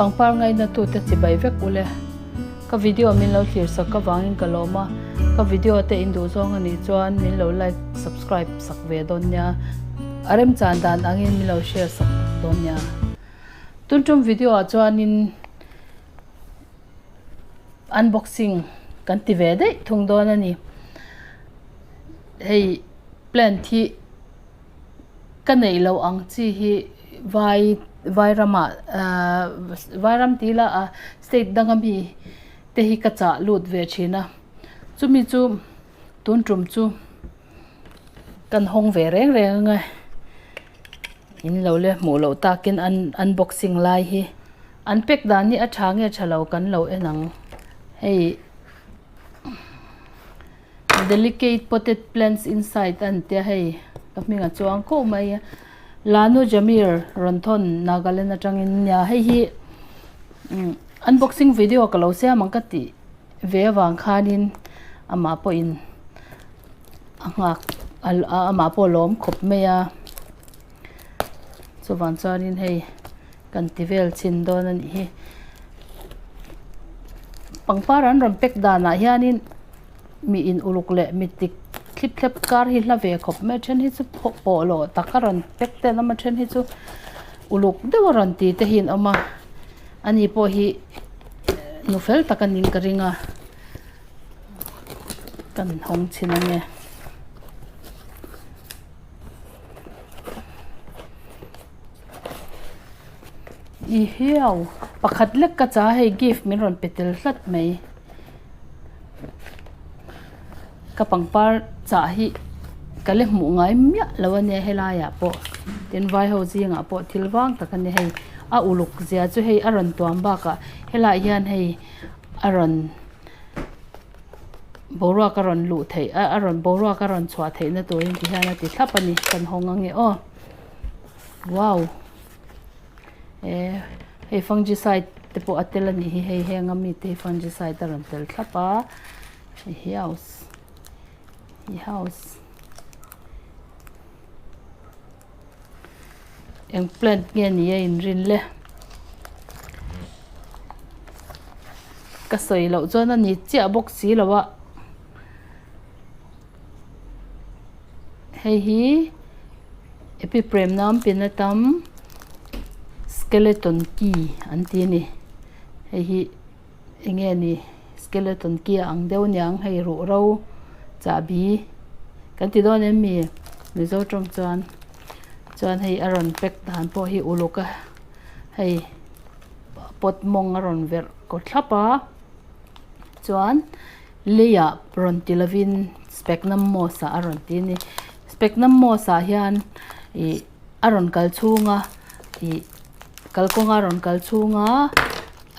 Pangpar ngaina tute chibai vek ule. Ka video min lo thlir sak avangin ka lawm a, ka video te in duh zawng a nih chuan min lo like, subscribe sak ve dawn nia. A remchan dan angin min lo share sak bawk dawn nia. Tun tum video ah chuanin unboxing kan ti ve daih thung dawn a ni. Hei plant hi ka neih loh ang chi hi vai vai ramah ahh vai ram tih ila ah state danga mi te hi ka chah lut ve thin a chumi chu tun tum chu kan hawng ve reng reng ang e in lo le hmuh loh takin an unboxing lai hi an pack dan hi a tha nge tha lo kan lo en ang hei. Delicate potted plants inside a ni tia hei ka hming a chuang khawp mai a Lanu Jamir rawn thawn Nagaland atangin nia hei hi umm unboxing video ka lo siam ang ka tih ve avang khanin amah pawhin a nghak amah pawh a lawm khawp mai a chuvang chuanin hei. Kan ti vel chhin dawn a nih hi. Pangpar an rawn pack danah hianin mi in uluk leh mi tik thlip thlep kar hi hla ve khawp mai a then hi chu pawh lawh tak a rawn pack te an awm a then hi chu uluk deuh a rawn ti te hi an awm a ani pawh hi nu fel tak a ning ka ring a kan hawng chhin ange. I hiau pakhat lek ka cha hei gift min rawn pe tel hlat mai ka pangpar chah hi ka la hmuh ngai miah lo a nia helaiah pawh tin vai ho zingah pawh thil vang tak a ni hei a uluk zia chu hei a rawn tuam bakah helaiah hian hei a rawn. Boruak a rawn luh theih a a rawn boruak a rawn chhuah theih na turin ti hian a ti thlap a ni kan hawng ange aw wow eh hei fungicide te pawh a tel a nih hi hei heng ami te hi fungicide a rawn tel thlap a hei hi house hi house eng plant nge ni a inrin le ka sawi loh chuan a ni chiah bawk si lo a hei hi epipremnam pinatam skeleton key an ti a ni hei hi eng nge ni skeleton key a ang deuh aniang hei ruhro chahbi kan ti dawn em mi mizo tawng chuan chuan hei a rawn pack dan pawh hi uluk a hei pot mawng a rawn verh kaw thlap a chuan leiah rawn ti lovin specnum moss ah a rawn ti a ni specnum moss ah hian ih a rawn kal chhung a ih kalkawnga rawn kal chhung a.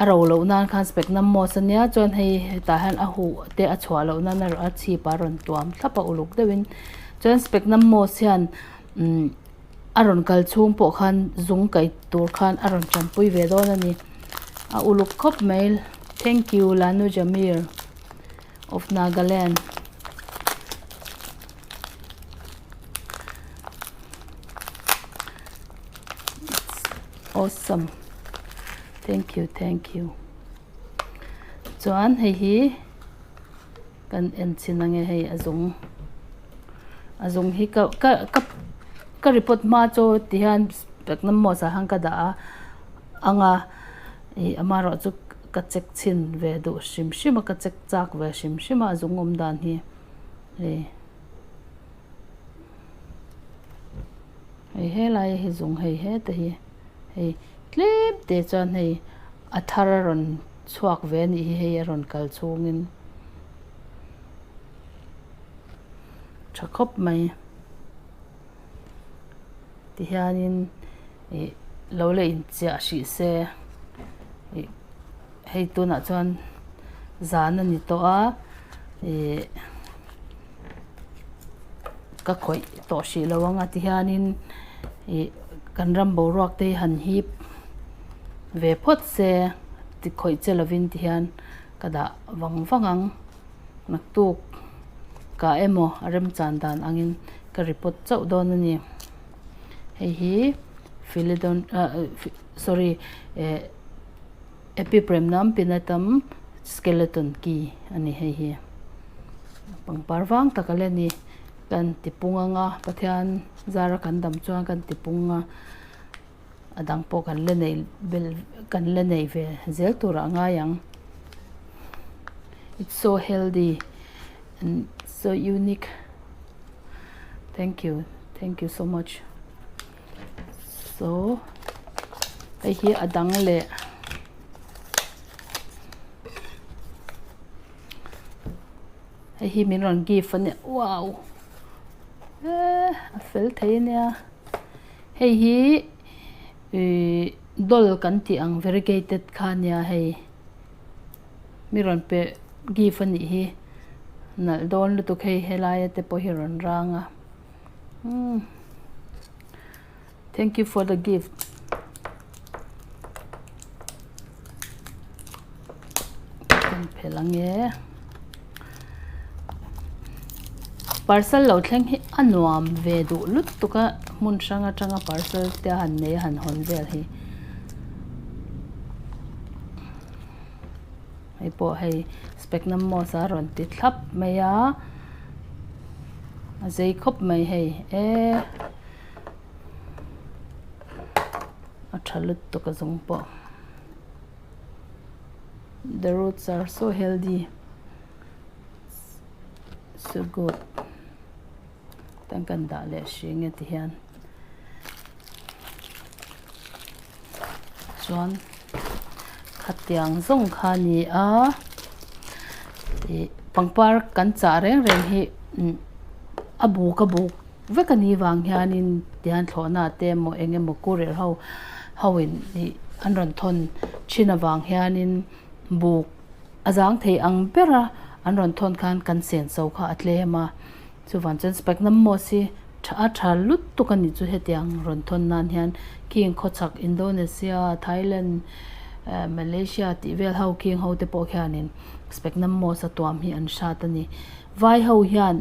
A ro loh nan khan specnum moss a nia chuan hei hetah hian a huh te a chhuah loh nan a chhip a rawn tuam thlap a uluk deuhin chuan specnum moss hian umm a rawn kal chhung pawh khan zung kaih tur khan a rawn tanpui ve dawn a ni a uluk khawp mai thank you Lanu Jamir of Nagaland. Awesome thank you thank you chuan hei hi kan en chhin ange hei a zung a zung hi ka ka ka ka report hma chu ti hian specnum moss ah hian ka dah a anga ih amaherawh chu ka check chhin ve duh hrim hrim a ka check chak ve hrim hrim a a zung awm dan hi hei. Hei helai hi zung hei heta hi hei tlem te chuan hei a thar a rawn chhuak ve a nih hi hei a rawn kal chhungin tha khawp mai tihianin ih lo la inchiah hrih se ih hei tunah chuan zan a ni tawh a ih. Ka khawih tawh hrih lo ang a ti hianin ih kan ram boruak te hi han hip ve phawt se ti khawih che lovin ti hian ka dah vang vang ang naktuk kah emaw a remchan dan angin ka report chauh dawn a ni hei hi philodon ah sorry eh. Epipremnum pinnatum skeleton key a ni hei hi. Pangpar vang tak a la ni. Kan ti pung anga Pathian zara kan dam chuan kan ti pung a a dang pawh kan la nei bel kan la nei ve zel turah a ngai ang. It's so healthy and so unique. Thank you. Thank you so much. So hei hi a dang leh hei hi min rawn gift a nia wow eh a fel thei a nia hei hi ih doll kan tih ang variegated kha a nia hei mi rawn pe gift a nih hi nalh dawn lutuk hei helaia te pawh hi a rawn rang a. Umm thank you for the gift. Kan phel ange. Parcel lo thleng hi a nuam ve duh lutuk a hmun hrang atanga parcel te a han nei a han hawn vel hi. Hei pawh hei specnum moss a rawn ti thlap mai a a zei khawp mai hei e a tha lutuk a zawng pawh the roots are so healthy so good tan kan dah leh hring e ti hian. Chuan khatiang zawng kha a ni a ih pangpar kan chah reng reng hi a buk a buk vek a nih vang hianin tihian thlawhna te emaw eng emaw courier ho ho in ih an rawn thawn thin avang hianin buk a zang thei ang ber a an rawn thawn khan kan senso kha a tlem a. Chuvang chuan Sphagnum moss hi tha a tha lutuk a nih chu hetiang rawn thawn nan hian King khawchhak Indonesia, Thailand eh Malaysia tih vel ho King ho te pawh khianin Sphagnum moss a tuam hi an hrat a ni. Vai ho hian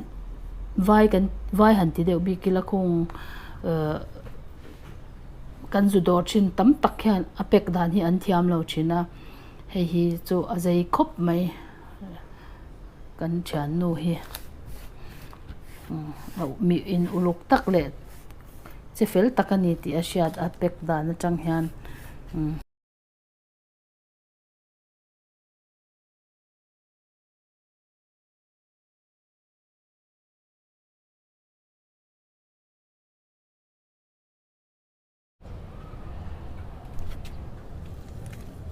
vai kan vai han ti deuh bik ila khung eh kan zu dawr thin tam tak hian a pack dan hi an thiam lo thin a hei hi chu a zei khawp mai. Kan thiannu hi mi in uluk tak leh che fel tak a ni tih a hriat a pack dan atang hian.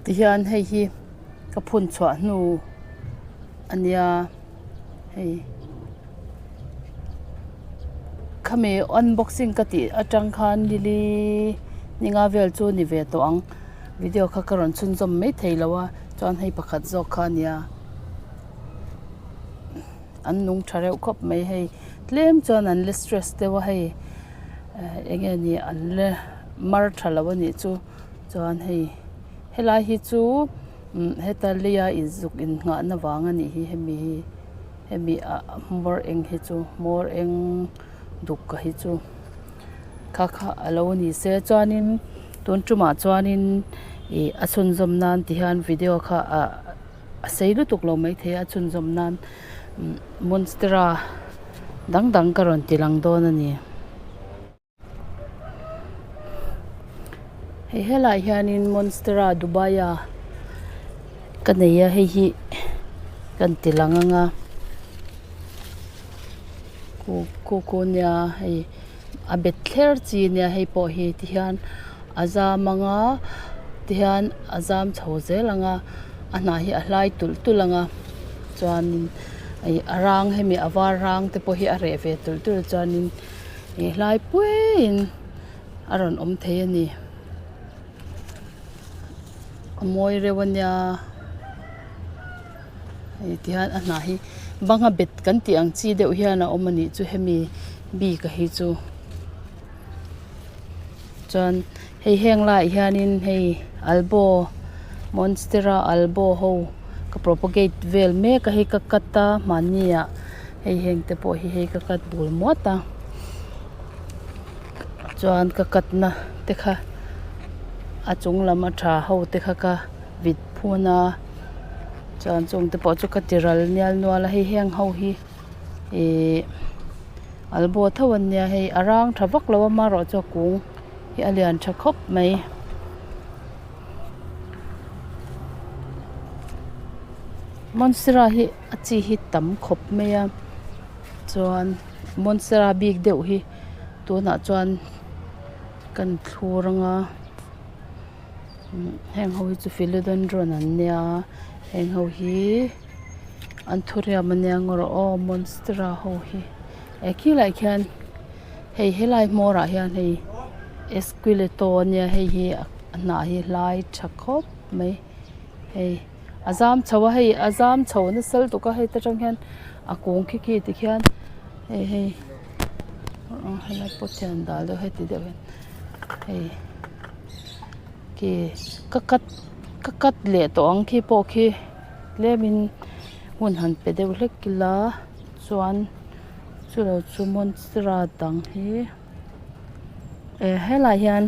Tihian hei hi ka phun chhuah hnu a nia hei khami unboxing ka tih atang khan lili ninga vel chu ni ve tawh ang video kha ka rawn chhunzawm mai thei lo a chuan hei pakhat zawk kha a nia. An nung tha reuh khawp mai hei tlem chuan an la stress deuh a hei eng nge ni an la mar tha lo a nih chu chuan hei helai hi chu heta leia inzuk innghah na vang a nih hi hemi hi hemi ah hmawr eng hi chu hmawr eng duk ka hi chu kha kha a lo ni se chuanin tun tumah chuanin ih a chhunzawm nan ti hian video kha ah. A sei lutuk lo maithei a chhunzawm nan monstera dang dang ka rawn ti lang dawn a ni. Hei helaiah hianin monstera dubaia ka nei a hei hi kan ti lang ang a khu khu nia hei a bet thler chi nia hei pawh hi tihian a zam ang a tihian a zam chho zel ang a a hnah hi a hlai tulh tulh ang a chuanin ih a rang hemi a var rang te pawh hi a reh ve tulh tulh a chuanin ih hlai puiin a rawn awm thei a ni a mawi reuh a nia hei tihian a hnah hi banga bet kan tih ang chi deuh hian a awm a nih chu hemi bik a hi chu. Chuan hei heng laiah hianin hei albo monstera albo ho ka propagate vel mek a hei ka cut a hmanni ah hei heng te pawh hi hei ka cut bul muat a chuan ka cut na te kha a chung lam a tha ho te kha ka vit. phun a chuan chung te pawh chu ka ti ral nial nual a hei heng ho hi ihh albaw tho an nia hei a rang tha vak lo a amaherawh chu a kung hi a lian tha khawp mai. Monstera hi a chi hi tam khawp mai a chuan monstera bik deuh hi tunah chuan kan thlur anga heng ho hi chu philodendron an nia heng ho hi an thuriam ania ngaw rawh aw monstera ho hi eh khilaiah khian hei helai hmawr ah hian hei esqueleto ania hei hi a hnah hi hlai tha khawp mai hei a zam chho a hei a zam chho nasa lutuk a hei ta tang hian a kung khi khi tikhian hei hei helai pawt hian an dah deuh heti deuh hian hei khi ka cut ka cut leh tawh ang khi pawh khi tlemin hun han pe deuh hlek ila chuan chulo chu monstera dang hi eh helaiah hian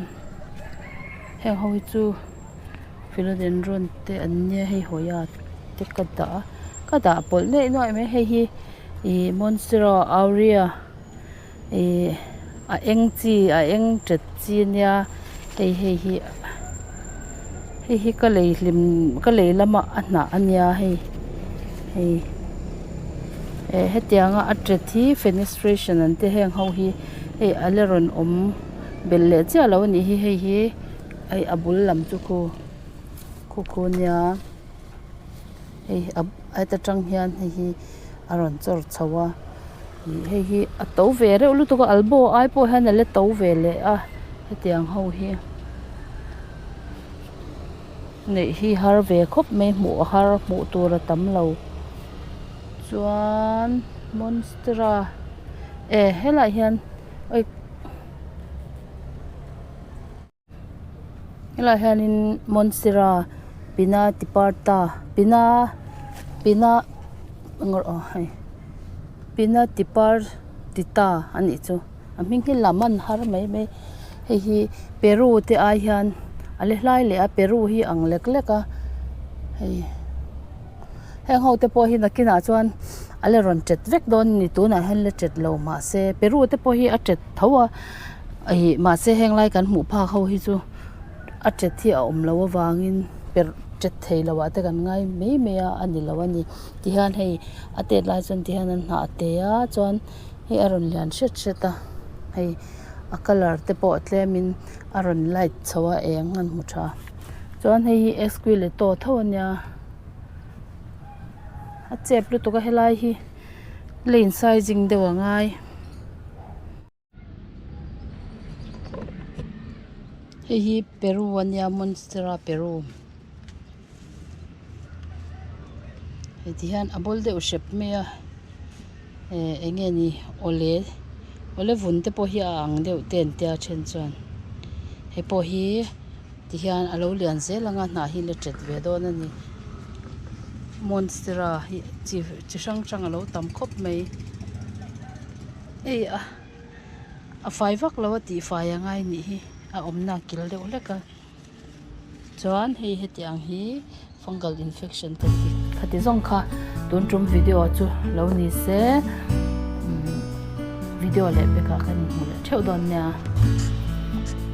heng ho hi chu philodendron te an nia hei hawi a te ka dah a ka dah pawlh nuaih nuaih mai hei hi ih monstera aurea ih a eng chi a eng tet chi ania hei hei hi hei hi ka lei hlim ka lei lama a hnah ania hei hei eh hetianga a tet hi fenestration an ti heng ho hi hei a la rawn awm belh leh chiah lo a nih hi hei hi hei a bul lam chu khu khu khu nia hei a heta tang hian hei hi a rawn chawr chho a ih hei hi a to ve reuh lutuk a albaw ai pawh hian a la to ve leh a hetiang ho hi neih hi har ve khawp mai hmuh a har hmuh tur a tam lo chuan monstera eh helaiah hian Helaiah hianin monstera pina tiparta pina pina aw hei pina tipartita a nih chu a hming hi lam a an har mai mai hei hi peru te ai hian a la hlai leh a peru hi a ang lek lek a hei heng ho te pawh hi nakinah chuan a la rawn tet vek dawn a ni tunah hian la tet lo mahse peru te pawh hi a tet tho a. Ih mahse heng lai kan hmuh phak ho hi chu a tet hi a awm loh avangin perh tet thei loh ah te kan ngai mai mai a a ni lo a ni tihian hei a tet lai chuan tihian an hnah te a chuan hei a rawn lian hret hret a hei a colour te pawh tlem in a rawn light chho a eng an hmu tha chuan hei hi esquileto tho a nia a chep lutuk a helai hi lane sizing deuh a ngai. Hei hi peru a nia monstera peru hei ti hian a bawl deuh hrep mai a eh eng nge ni awle awle vun te pawh hi a ang deuh te an tia then chuan hei pawh hi ti hian a lo lian zel ang a hnah hi la tet ve dawn a ni monstera hi chi chi hrang hrang a lo tam khawp mai. Hei a a fai vak lo a tih fai a ngai nih hi a awmna a kil deuh hlek a chuan hei heti ang hi fungal infection kan ti khati zawng kha tun tum video chu lo ni se umm video leh pekah kan inhmu leh theuh dawn nia.